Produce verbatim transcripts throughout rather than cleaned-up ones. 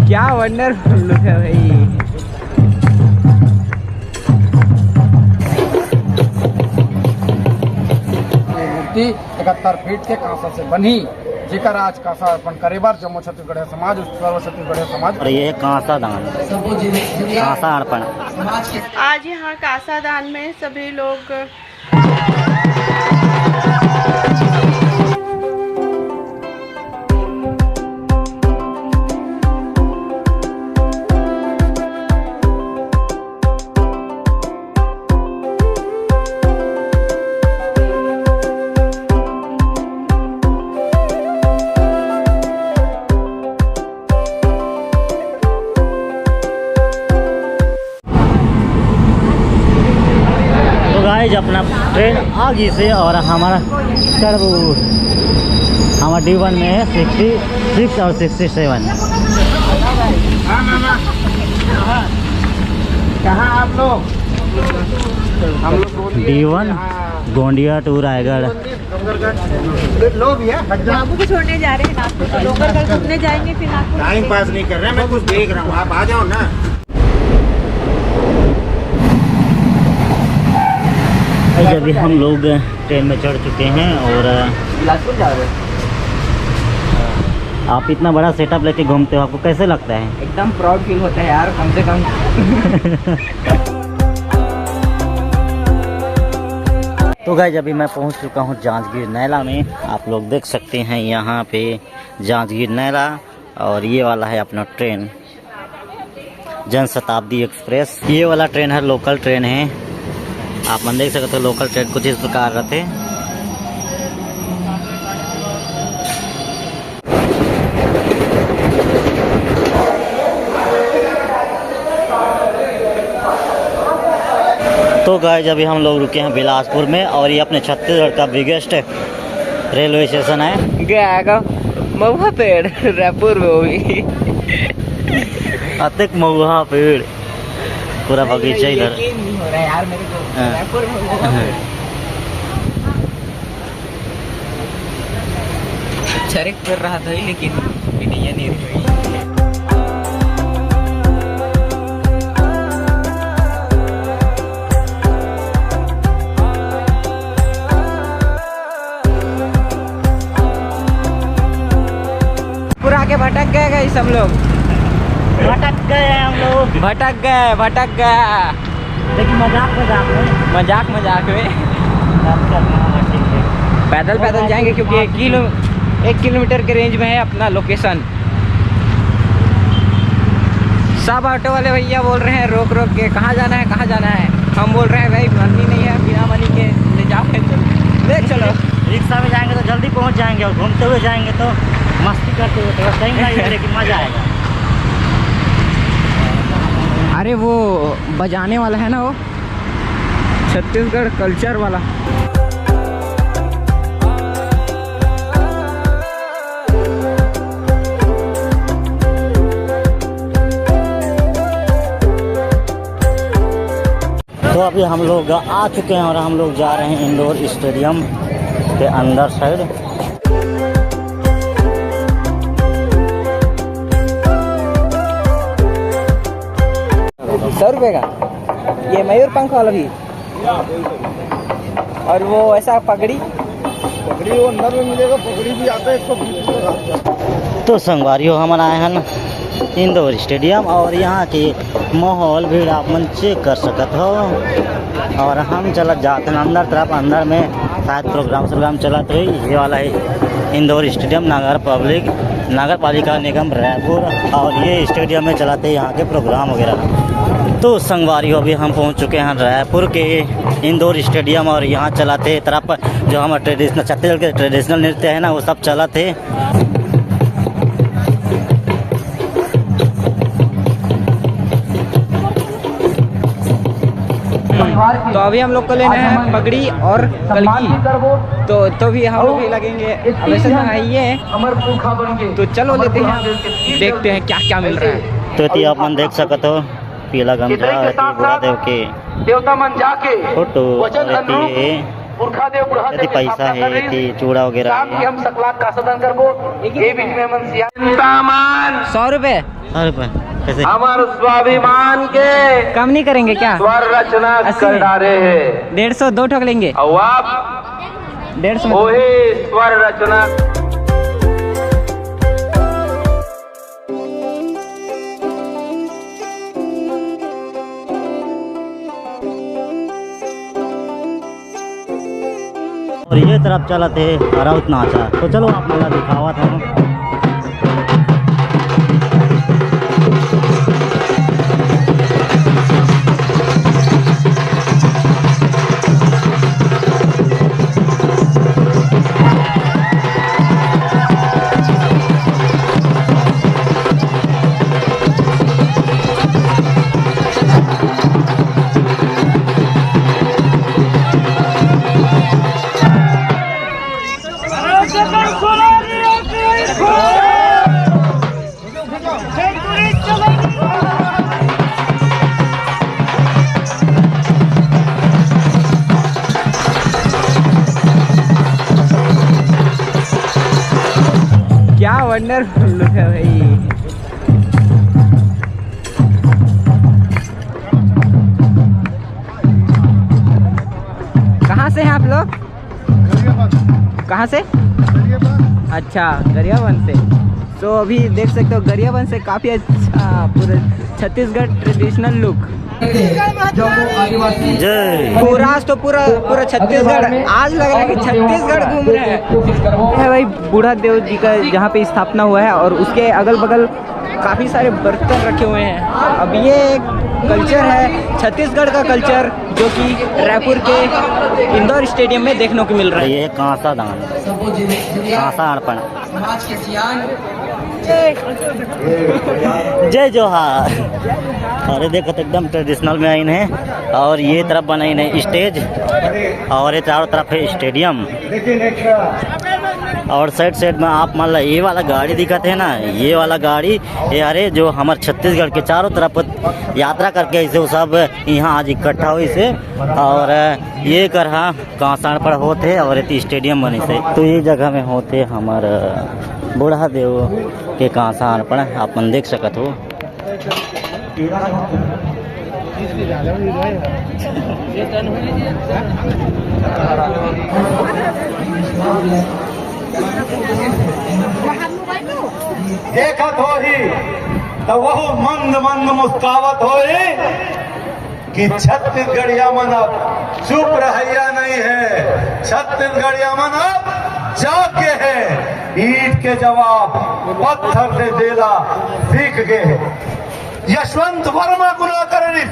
क्या wonderful look है भाई। मूर्ति इकहत्तर फीट के कांसा से बनी, जेकर आज कांसा अर्पण करे बर जम्मो छत्तीसगढ़िया समाज, सर्व छत्तीसगढ़िया समाज। और ये है कांसा दान, कांसा अर्पण। आज यहाँ कांसा दान में सभी लोग तो गाइस, अपना ट्रेन आ गई से और हमारा टर्बो, हमारा डी वन में है सिक्सटी सिक्स और सिक्सटी सेवन। कहाँ आप लोग? हम लोग D one, Gondia to Raigarh. लो भैया, हट जा। बाबू को छोड़ने जा रहे हैं नागपुर, तो लोकल कल घूमने जाएंगे, फिर नागपुर टाइम पास नहीं कर रहे हैं, मैं कुछ देख रहा हूँ, आप आ जाओ ना। भाई, अभी हम लोग ट्रेन में चढ़ चुके हैं और बिलासपुर जा रहे हैं। आप इतना बड़ा सेटअप लेके घूमते हो, आपको कैसे लगता है? एकदम प्राउड फील होता है यार, कम से कम। तो गाइस, अभी मैं पहुंच चुका हूं जांजगीर नैला में। आप लोग देख सकते हैं यहां पे जांजगीर नैला, और ये वाला है अपना ट्रेन जनशताब्दी एक्सप्रेस। ये वाला ट्रेन है, लोकल ट्रेन है। आप मन देख सकते हो लोकल ट्रेन कुछ इस प्रकार रहते। तो गाइस, अभी हम लोग रुके हैं बिलासपुर में और ये अपने छत्तीसगढ़ का बिगेस्ट रेलवे स्टेशन है। गया का महुआ पेड़ रायपुर में, वो भी अतेक महुआ पेड़, पूरा बगीचा इधर। यकीन नहीं हो रहा है यार मेरे को, हाँ। रायपुर में महुआ पेड़। चरेक कर रहा था, लेकिन ये नहीं रही। पूरा आगे भटक गए गाइस हम लोग। भटक गए हम लोग। भटक गए, भटक गए। लेकिन मजाक, मजाक में। मजाक, मजाक में। मजाक कर रहे हैं, ठीक है। पैदल, पैदल जाएंगे क्योंकि एक किलो, एक किलोमीटर के रेंज में है अपना लोकेशन। सब ऑटो वाले भैया बोल रहे हैं, "रोक, रोक के, कहाँ जाना है, कहाँ जाना है?" हम बोल रहे हैं, "भाई, मनी नहीं है, बिना मनी के ले जाओ, ले चलो।" रिक्शा में जाएंगे तो जल्दी पहुंच जाएंगे और घूमते हुए जाएंगे तो मस्ती करते हुए थोड़ा टाइम लगेगा, लेकिन मजा आएगा। अरे, वो बजाने वाला है ना, वो छत्तीसगढ़ कल्चर वाला। तो अभी हम लोग आ चुके हैं और हम लोग जा रहे हैं इंडोर स्टेडियम के अंदर साइड। सौ रुपये का ये मयूर पंख वाला भी, और वो ऐसा पगड़ी। पगड़ी वो अंदर में मिलेगा, पगड़ी भी आता है एक सौ बीस रुपये का। तो संगवारी हो, हमन आए हन इंदौर स्टेडियम और यहाँ के माहौल भीड़ आप मन चेक कर सकत हो। और हम चलत जात हन अंदर तरफ, अंदर में शायद प्रोग्राम श्रोग्राम चलत होही। ये वाला है इंदौर स्टेडियम, नगर पब्लिक, नगर पालिका निगम रायपुर, और ये स्टेडियम में चलत हे यहाँ के प्रोग्राम वगैरह। तो संगवारी हो, अभी हम पहुँच चुके हैं रायपुर के इंदौर स्टेडियम और यहाँ चलत हे तरफ जो हम ट्रेडिशनल, छत्तीसगढ़ के ट्रेडिशनल नृत्य है ना, वो सब चलत हे। तो अभी हम लोग को लेना है पगड़ी और कलगी, तो, तो भी हम लोग भी लगेंगे। अब वैसे तो है ही है, तो चलो लेते हैं, देखते हैं क्या क्या मिल रहा है। तो एती आप मन देख सकत हो, पीला गमछा एती बुढ़ा देव के देवता मन जाके फोटो वचन और एती अनुरूप है पुरखा देव, बुढ़ा देव के पैसा स्थापना हे, करिन। एती चूड़ा वगैरह शाम हे। के हम सकलात का सदन करबो। ये बीच में हमन सियान। सौ रुपए। सौ रुपए। कैसे? हमर स्वाभिमान के कम नहीं करेंगे क्या? स्वर रचना अस्सी कर में। डारे हे। डेढ़ सौ, दो ठोक लेंगे। अब आप डेढ़ सौ में। वही स्वर रचना। और ये तरफ चलत हे राउत नाचा। तो चलो आप मन ला दिखावत हूँ। क्या वंडरफुल लुक है भाई। कहाँ से हैं आप लोग? कहाँ से? अच्छा, गरियाबंद से। तो अभी देख सकते हो, गरियाबंद से काफ़ी अच्छा पूरा छत्तीसगढ़ ट्रेडिशनल लुक। जय। पूरा आज तो पूरा, पूरा छत्तीसगढ़, आज लग रहा है कि छत्तीसगढ़ घूम रहे हैं। है भाई, बूढ़ा देव जी का जहाँ पे स्थापना हुआ है और उसके अगल बगल काफ़ी सारे बर्तन रखे हुए हैं। अब ये एक कल्चर है छत्तीसगढ़ का कल्चर, जो कि रायपुर के इंदौर स्टेडियम में देखने को मिल रहा है। ये कांसा दान, कांसा अर्पण। जय जोहार। अरे देखो, तो एकदम ट्रेडिशनल में आइन है और ये तरफ बनाइन है स्टेज और ये चारों तरफ है स्टेडियम। और साइड साइड में आप मान ला, ये वाला गाड़ी दिखत है ना, ये वाला गाड़ी, ये अरे जो हमर छत्तीसगढ़ के चारों तरफ यात्रा करके ऐसे वो सब यहाँ आज इकट्ठा होइस हे। और ये कर हा कांसा अर्पण होत हे और एती स्टेडियम बनिस हे, तो ये जगह में होत हे हमर बूढ़ा देव के कांसा अर्पण, आप मन देख सकत हो। देखत होही त वहू मंद मंद मुस्कावत होही कि छत्तीसगढ़िया मन अब चुप रहइया नहीं है, छत्तीसगढ़िया मन अब जाग गे है, ईंट के जवाब पत्थर से देला सीख गे है। यशवंत वर्मा गुनाह करे रिहिस,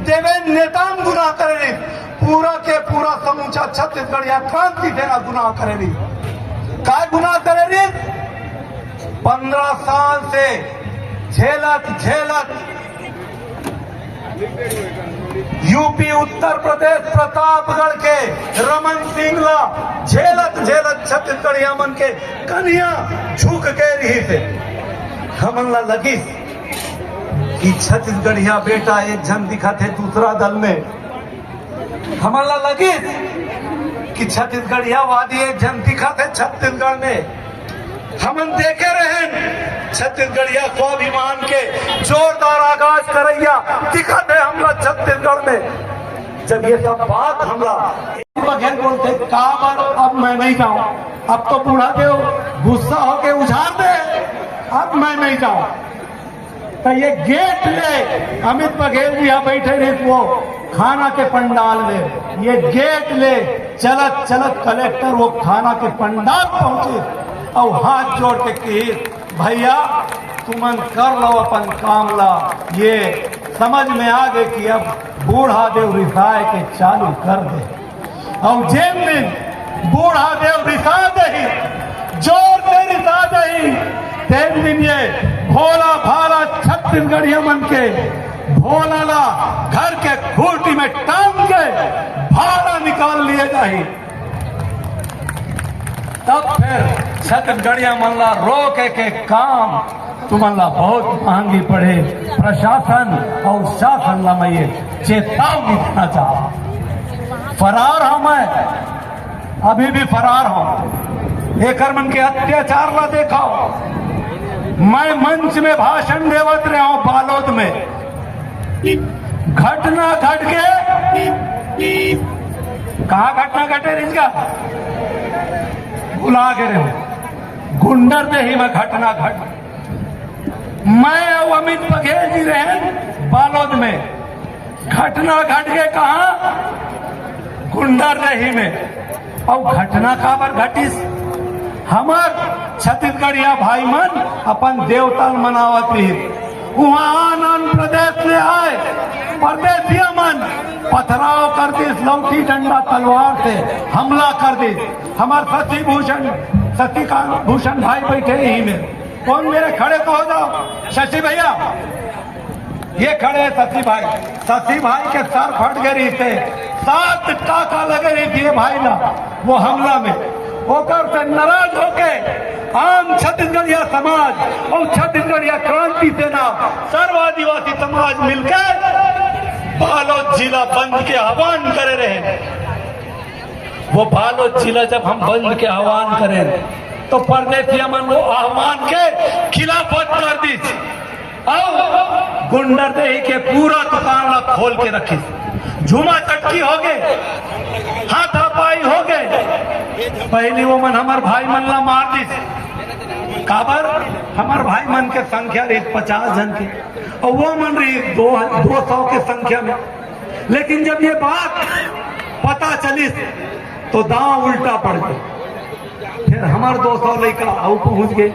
देवेंद्र नेताम गुनाह करे रिहिस, पूरा के पूरा समूचा छत्तीसगढ़िया क्रांति सेना गुनाह करे रिहिस। काय गुनाह करे रिहिस? पन्द्रह साल से झेलत झेलत यूपी, उत्तर प्रदेश, प्रतापगढ़ के रमन सिंह ला झेलत झेलत छत्तीसगढ़िया मन के कनिहा झुक गे रिहिस हे। हमन ला लगिस कि छत्तीसगढ़िया बेटा एक झन दिखत हे दूसरा दल में। हमन ला लगिस कि छत्तीसगढ़ियावादी एक झन दिखत हे छत्तीसगढ़ में। हमन देखे रहेन छत्तीसगढ़िया स्वाभिमान के जोरदार आगाज करइया दिखत हे हमला छत्तीसगढ़ में। जब ये सब बात हमला बघेल बोलथे, "काबर अब मैं नहीं जाऊं, अब तो बूढ़ा देव गुस्सा होके उझार दे, अब मैं नहीं जाऊं।" तो ये गेट ले, अमित बघेल जी यहाँ बैठे रहे, वो खाना के पंडाल में, ये गेट ले चलत चलत कलेक्टर वो खाना के पंडाल पहुंचे और हाथ जोड़ के कही, "भैया, तुमन कर लो अपन काम ला।" ये समझ में आ गए कि अब बूढ़ा देव रिसाए के चालू कर दे। अउ जेन दिन बूढ़ा देव रिसा दही, जोर से रिसा दही, तेन दिन ये भोला भाला छत्तीसगढ़िया मन के भोला ला घर के खूंटी में टांग के भाला निकाल लिए जाही। तब फिर छत्तीसगढ़िया मन ला रोके के काम तुमन ला बहुत महंगी पड़े। प्रशासन और शासन ला मैं ये चेतावनी देना चाहता हूँ। फरार हूँ मैं, अभी भी फरार हो। एकर मन के अत्याचार ला देखो। मैं मंच में भाषण देवत रहे हूँ बालोद में, घटना घट के, कहाँ घटना घटे रिहिस गा, भुला गे रहे हो। गुंडरदेही में घटना घट, मैं अउ अमित बघेल जी रहे बालोद में, घटना घट के कहा, गुंडरदेही में। अउ घटना काबर घटिस? हमर छत्तीसगढ़िया भाई मन अपन देवता ल मनावत रहिस। उहाँ आन आन प्रदेश ले आए परदेसिया मन पथराव कर दिस, लौठी डंडा तलवार से हमला कर दिस। हमर शशि भूषण, शशिकांत भूषण भाई बैठे यही में, कौन मेरे खड़े तो हो जाओ, शशि भैया, ये खड़े हैं शशि भाई। शशि भाई के सर फट गए रहिस, सात टाका लगे रहिस ये भाई ला वो हमला में। ओकर से नाराज होके आम छत्तीसगढ़िया समाज अउ छत्तीसगढ़िया क्रांति सेना, सर्व आदिवासी समाज मिलके बालोद जिला बंद के आह्वान करे रहे। वो बालोद जिला जब हम बंद के आह्वान करें, तो परदेसिया मन वो आह्वान के खिलाफत कर दिस। अउ गुंडरदेही के पूरा दुकान ला खोल के रखिस। झूमा चटकी हो गए, हाथापाई हो गए। पहली वो मन हमर भाई मन ला मार दिस। काबर? हमर भाई मन के संख्या रही पचास झन के, अउ वो मन रही दो, दो सौ के संख्या में। लेकिन जब ये बात पता चलिस, तो दांव उल्टा पड़ गए। फिर हमर दो सौ लइका अउ पहुंच गए।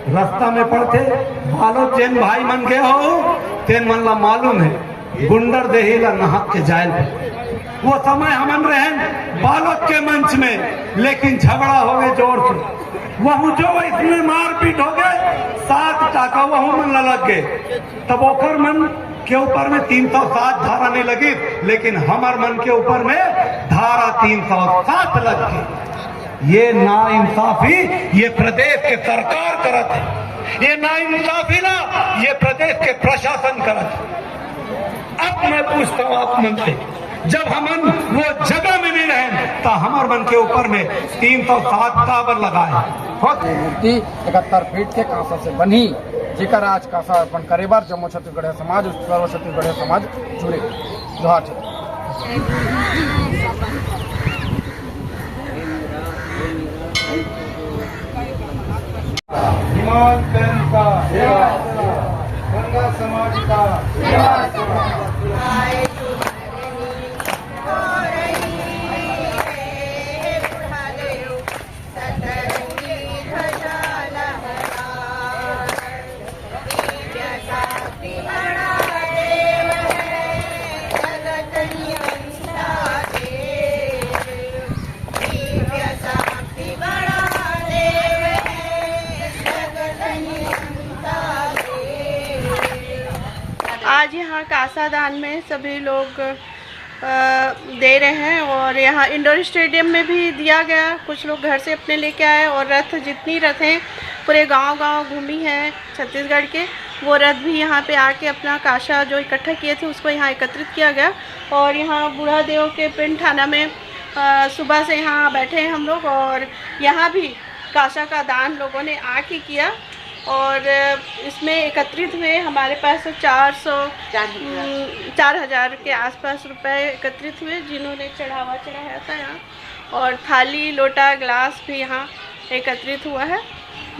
रास्ता में पड़थे, बालोद जेन भाई मन के हो, तेन मन ला मालूम है, गुंडरदेही ला नहक के जायल पड़थे। वो समय हमन रहन बालोद के मंच में, लेकिन झगड़ा हो गए जोर से, वहू जो इसमें मारपीट हो गए, सात टाका वहू मन ला लग गए। तब ओकर मन के ऊपर में तीन सौ सात धारा नहीं लगी, लेकिन हमर मन के ऊपर में धारा तीन सौ सात लग गई। ये नाइंसाफी ये प्रदेश के सरकार करत है, ये नाइंसाफी ना ये प्रदेश के प्रशासन करत है। अब मैं पूछता हूँ आप मन से, जब हमन वो जगह में नहीं रहें, तो हमर मन के ऊपर में तीन सौ सात काबर लगाए? मूर्ति इकहत्तर फीट के कांसा से बनी, जेकर आज कांसा अर्पण करे बर जम्मो छत्तीसगढ़िया समाज, सर्व छत्तीसगढ़िया समाज जुड़े। जोहार छत्तीसगढ़। हिमाल बहन का सेवा, गंगा समाज का सेवा। आज यहाँ कांसा दान में सभी लोग अ, दे रहे हैं और यहाँ इंडोर स्टेडियम में भी दिया गया। कुछ लोग घर से अपने लेके आए और रथ, जितनी रथ हैं, पूरे गांव-गांव घूमी है छत्तीसगढ़ के, वो रथ भी यहाँ पे आके अपना कांसा जो इकट्ठा किए थे, उसको यहाँ एकत्रित किया गया। और यहाँ बूढ़ा देव के पिंड थाना में, अ, सुबह से यहाँ बैठे हैं हम लोग और यहाँ भी कांसा का दान लोगों ने आके किया। और इसमें एकत्रित हुए हमारे पास तो चार सौ, चार हजार। हम्म, चार हजार के आसपास रुपए एकत्रित हुए, जिन्होंने चढ़ावा चढ़ाया था यहाँ। और थाली, लोटा, ग्लास भी यहाँ एकत्रित हुआ है।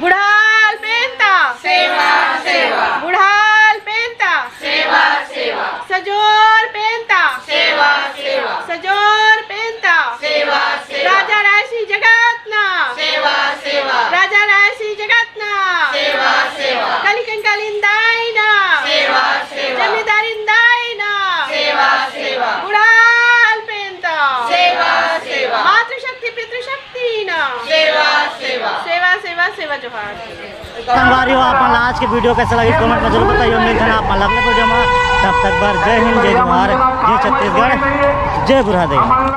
बुढ़ाल पेंता सेवा, सेवा। बुढ़ाल पेंता सेवा, सेवा। सजोर पेंता सेवा, सेवा। सजोर पेंता सेवा, सेवा। राजा रायसी जगतना सेवा, सेवा। राजा रायसी जगतना सेवा, सेवा। कलिकंकाल इंदाइना सेवा, सेवा। जमींदार इंदाइना सेवा, सेवा। बुढ़ाल पेंता सेवा, सेवा। मातृशक्ति पितृशक्ति ना सेवा, सेवा। सेवा, सेवा, सेवा, जोहार। संगवारी हो, आप मन ला आज के वीडियो कैसे लगी, कमेंट में जरूर बताइए। मिलते हैं आप मन ला अगले वीडियो में, तब तक बर जय हिंद, जय जोहार, जय छत्तीसगढ़, जय बुढ़ा देव।